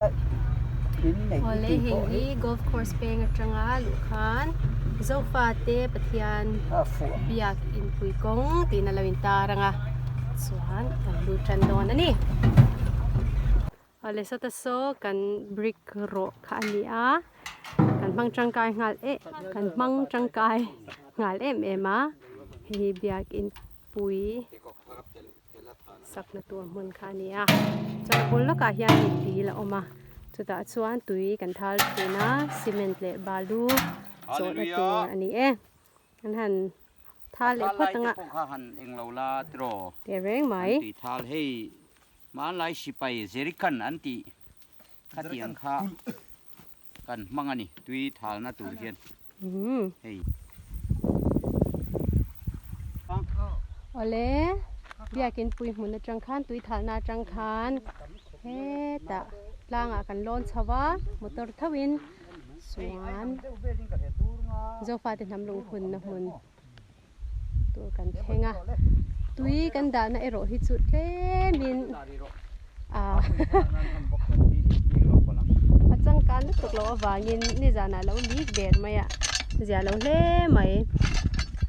Awle hei hi golf course peng atanga luh khan Zofate Pathian biak inpui kawng tiin a lo intar ang a chuan kan lut tan dawn a ni. Awle sawta saw kan brick rawh kha a ni a kan hmang tangkai nghal eh kan hmang tangkai nghal em em a hei hi biak inpui. Sakna tur hmun kha a ni a chuan a bul lawkah hian hei dil a awm a chutah chuan tui kan thal thin a cement leh balu chawhna tur a ni e an han thal leh phawt ang a teh reng mai. Hmanlai sipai Jerican an tih khatiang kha kan hmang a ni tui thalna tur hian hei. Awle biakin pui hmun atang khan tui thalna atang khan hetah tlangah kan lawn chho a motor tho in chuan Zofate hnam lungphunna hmun tur kan thleng a tui kan dahna erawh hi chu tlemin ah a changkan lutuk loh avangin nizanah lo lik der mai a zia lo hle mai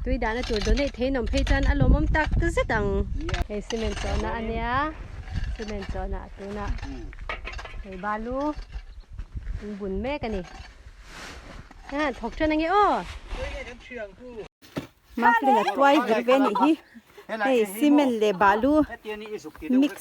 tui dahna tur donate thei nawm phei chuan a lawmawm tak zet ang hei cement chawhna a nia cement chawhna tunah hei balu an bun mek a ni. A thawk ṭan ange aw. Maflin a tuai vir ve anih hi hei cement leh balu mix.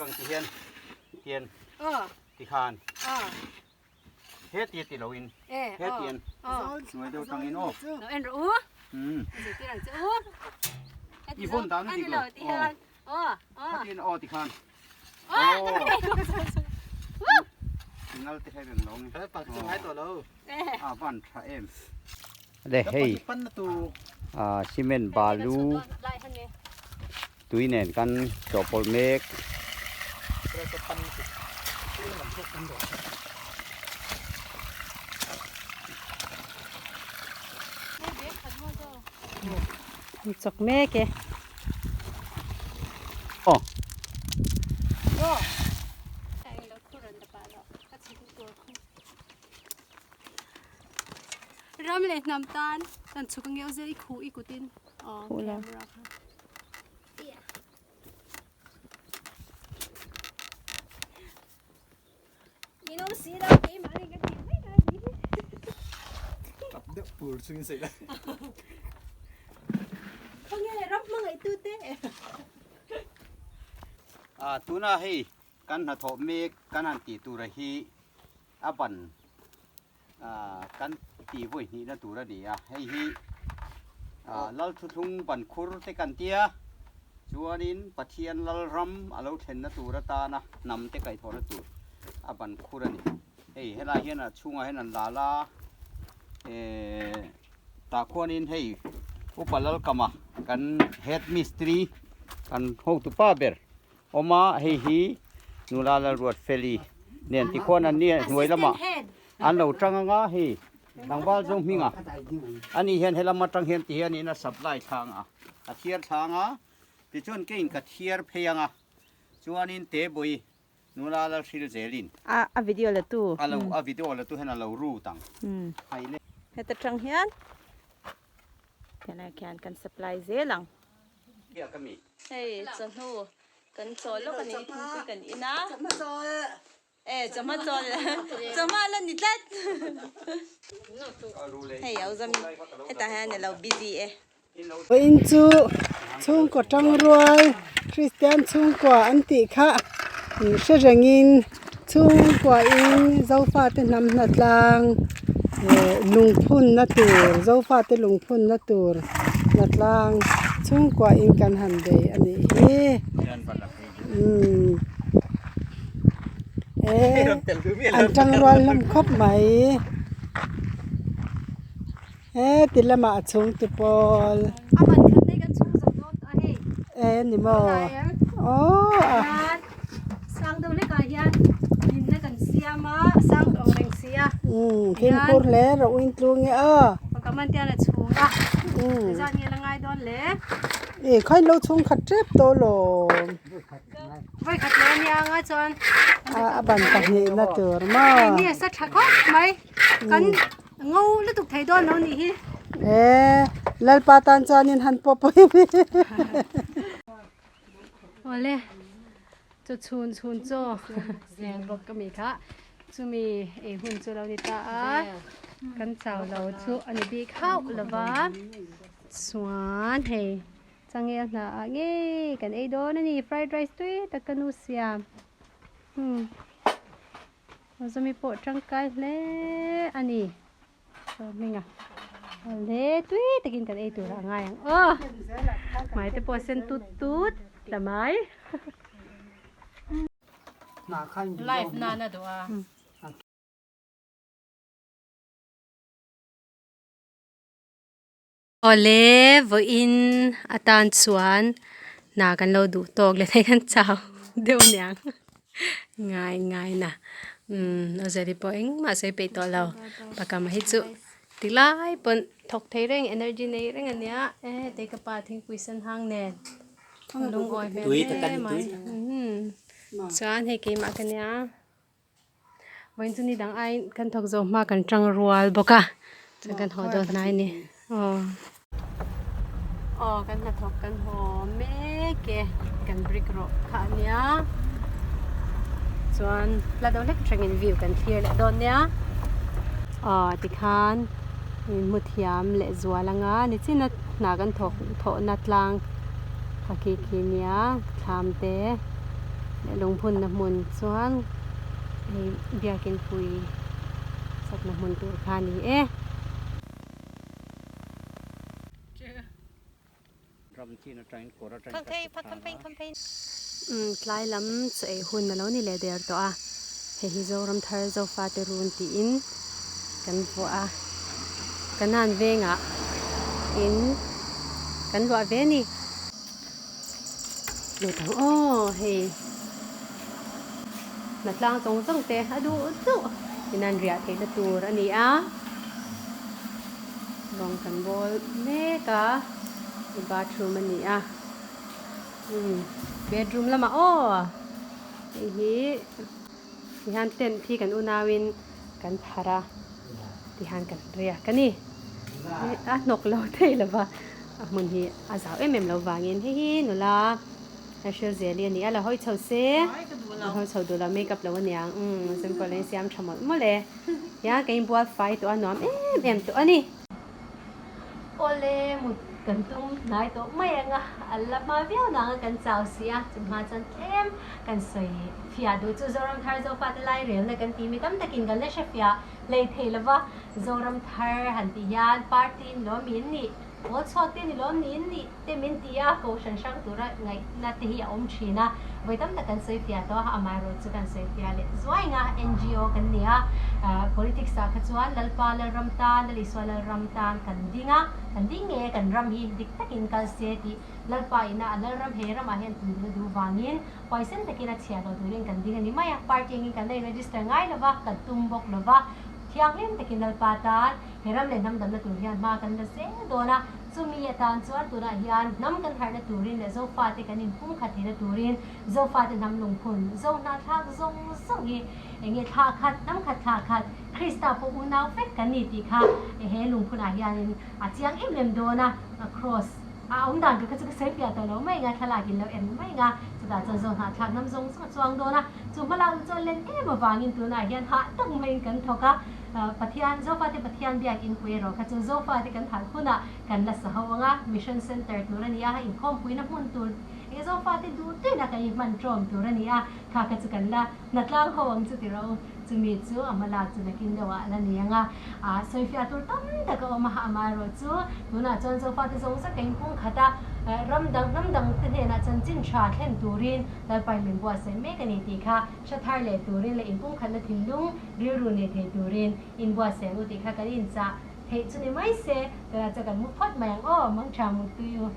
Le hei cement balu tui nen kan chawhpawlh mek. Chawk mek e. Aw. Ram leh hnam tan kan chhuk ang ngeuh zel i khuh i kutin aw camera kha. Inom si lo keimah nih ka tih mai ka ni. Tap deuh pur chungin sawi la. Khawnge ram hmangaih tu te. A tuna hei kan hnathawh mek kan han tih tura hi a ban kan tih vawi hnihna tur a ni a hei hi Lalthuthlung ban khur te kan tia chuanin Pathian Lalram a lo thlenna tur atana hnam te kaihthawhna tur a ban khur a ni hei helai hian a chhungah hian an lal a ehh tah khuanin hei Upa Lalkama kan head mistry kan hotupa ber awm a hei hi nula Lalruatfeli nen tikhuan an ni hnuai lamah an lo tang anga hei tlangval zawng hminga ani hian helam atang hian ti hianin a supply thlang a a thiar thlang a tichuan keiin ka thiar phei anga chuanin Tebawii nula Lalhril zelin a a video la tu a lo a video la tu hian a lo rut ang hai le. Heta tang hian Tianah khian kan supply zel ang. Hei chawhnu kan chawl lawk a ni thingpui kan in a. E chawhma chawl chawhma la ni tlat. Hei au zam hetah hian alo busy e. Vawiin chu chhungkaw tangrual Kristian chhungkua an tih kha in hre rengin chhungkuain Zofate hnam hnatlang eh lungphunna tur Zofate lungphunna tur hnatlang chhungkuain kan han bei a nih hi umm eh an tangrual hlawm khawp mai he ti lamah a chhung tu pawl e ni maw aww a. Umm fimkhur hle rawh u intlung e aw. Umm e khain lo chhung khat tep tawh lawm. A ban pahnihna tur maw? Hei ni a sa tha khawp mai. Kan ngo lutuk thei dawn lo nih hi. E Lalpa tan chuanin han pawh pawh hi. Awle chu chhun chhun chaw zel bawk ka mi kha chumi ei hun chu lo ni ta a kan chau lo chu a ni bik hauh lova chuan hei Changel hna ah ngei kan ei dawn a ni fried rice tui tak ka nu siam hmm Zawmi pawh tangkai hle a ni chaw hming a hle tui takin kan ei tur ah a ngai ang aw hmai te pawh a sen tut tut ta mai. Live nana duh a. Awle vawiin atan chuan hna kan lo duh tawk leh thei kan chau deuh aniang ngai ngai na umm Ozeli pawh engmah sawi peih tawh lo pakam hi chu ti lai pawn thawk thei reng energy nei reng ania e heti ka pa thingpui sen hang nen lungawi hmel hle mai chuan hei keimah ka nia. Vawiin chu ni dang aiin kan thawk zawh hma kan tang rual bawk a chuan kan haw dawn hnai a ni aw aw kan hnathawk kan haw mek e kan brick rawh kha a nia chuan hla deuh hlek atangin view kan thlir leh dawn nia aw tikhan hmu thiam leh zual anga nichina hna kan thawk thawhna tlang a khi khi nia thlam te. Leh lungphunna hmun chuan hei biakin pui sakna hmun tur kha a ni e. Umm tlai lam chaw ei hun a lo ni leh der tawh a, hei hi Zoram thar Zofa te run tiin kan vuah a, Kanan vengah in kan luah ve a ni. Lut ang aw hei hnatlang zawng zawng te a duh duh in an riah theihna tur a ni a rawng kan bawl mek a bathroom a ni a umm bedroom lamah aw hei hi tihian tent hi kan unauin kan phar a tihian kan riak a ni a hnawk lo thei lo va a hmun hi a zau em em lo vangin hei hi nula a hrilh zel hi a ni a la hawi chho se a hawi chho duh lo makeup lo aniang umm simple a insiam tha mawlh mawlh e hian ka inbual fai tawh a nuam em em tawh a ni. Awle mut kan tum hnai tawh mai ang a, a la hma viau nang a kan chau si a, chu hma chuan tlem kan sawi fiah duh chu Zoram Thar Zofate lai relna kan tih mi tam takin kan la hre fiah hlei thei lova Zoram Thar han tih hian party ni lawm in nih, pawl chhuak te ni lawm ni in nih te min ti a, kohhran hrang tura ngaihna te hi a awm thin a, vawi tam tak kan sawi fiah tawh a, amaherawhchu chu kan sawi fiah leh zuai nga NGO kan ni a, politics ah kha chuan Lalpa Lalram tan, Lal Isua Lalram tan kan ding a, kan ding nge kan ram hi dik takin kal se tih Lalpa ina a Lalram he ramah hian tun duh duh vangin huaisen takin a chhiah loh turin kan ding a ni mai a, party angin kan la in register ngai lova, kan tum bawk lova, thianghlim takin Lalpa tan he ram leh hnam damna tur hian hma kan la zel dawn a, chumi atan chuan tunah hian hnam kan harhna turin leh Zofate kan inpumkhat theihna turin Zofate hnam lungphun Zo hnahthlak zawng zawng hi eng nge thla khat, hnam khat thla khat, Krista pawh unau vek kan ni tih kha he lungphunah hianin a chiang em em dawn a, Cross a awm dan tur kha chu ka sawi fiah tawh lo mai ang a, thlalak in lo en mai ang a, chutah chuan Zo hnahthlak hnam zawng zawng a chuang dawn a, chu hmalakna chu a len em avangin tunah hian hah tak maiin kan thawk a, Pathian, Zofate Pathian biak inpui erawh kha chu Zofate kan halh hunah kan la sa ho ang a, Mission Centre tur a ni a, inkhawmpuina hmun tur Eng zawng fate duh tuina kan inhman ṭawm tur a ni a, kha kha chu kan la hnatlang ho ang chu ti rawh u. Chumi chu a hmalak chu nakin deuhah a la ni ang a, sawifiah tur tam tak a awm a, amaherawh chu tunah chuan Zofate zawng zawng kan inpung khat a, ram dang hnam dang te hnenah chanchin tha thlen turin Lalpain min buatsaih mek a ni tih kha hre thar leh turin leh inpumkhatna thinlung rilru nei thei turin inbuatsaih ang u tih kha kan inchah theih chu ni mai se, tunah chuan kan mu phawt mai ang aw, mangṭha muttui u.